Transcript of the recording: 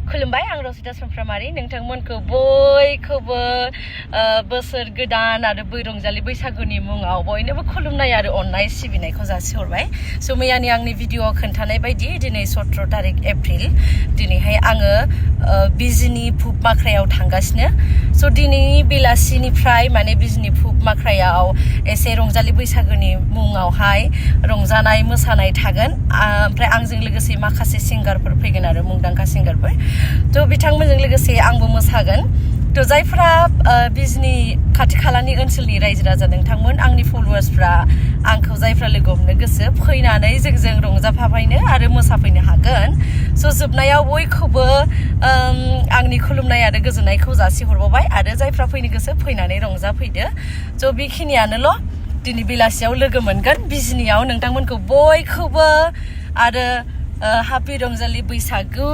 खुलुमबाय आं रसिदा समफ्रामारि नोंथांमोनखौ बयखौबो बोसोर गोदान आरो रंजालि बैसागुनि मुङाव बयनोबो खुलुमनाय आरो अननाय सिबिनायखौ जासिहरबाय स' मैयानि आंनि भिडिअ'आव खोन्थानाय बायदि दिनै 17 तारिख एप्रिल दिनैहाय आङो बिजनि फुब माख्रायाव थांगासिनो स' दिनैनि बेलासिनिफ्राय माने बिजनि फुब माख्रायाव एसे रंजालि बैसागुनि मुङावहाय रंजानाय मोसानाय थागोन ओमफ्राय आंजों लोगोसे माखासे सिंगारफोर फैगोन आरो मुंदांखा सिंगारफोर थ' बिथांमोनजों लोगोसे आंबो मोसागोन थ' जायफ्रा बिजनि खाथि खालानि ओनसोलनि रायजो राजा नोंथांमोन आंनि फलोवार्सफ्रा आंखौ जायफ्रा लोगो हमनो गोसो फैनानै जोंजों रंजाफाफैनो आरो मोसाफैनो हागोन स' जोबनायाव बयखौबो आंनि खुलुमनाय आरो गोजोननायखौ जासिहरबावबाय आरो जायफ्रा फैनो गोसो फैनानै रंजाफैदो स' बेखिनियानोल' दिनै बेलासियाव लोगो मोनगोन बिजनियाव नोंथांमोनखौ बयखौबो आरो हापि रंजालि बैसागु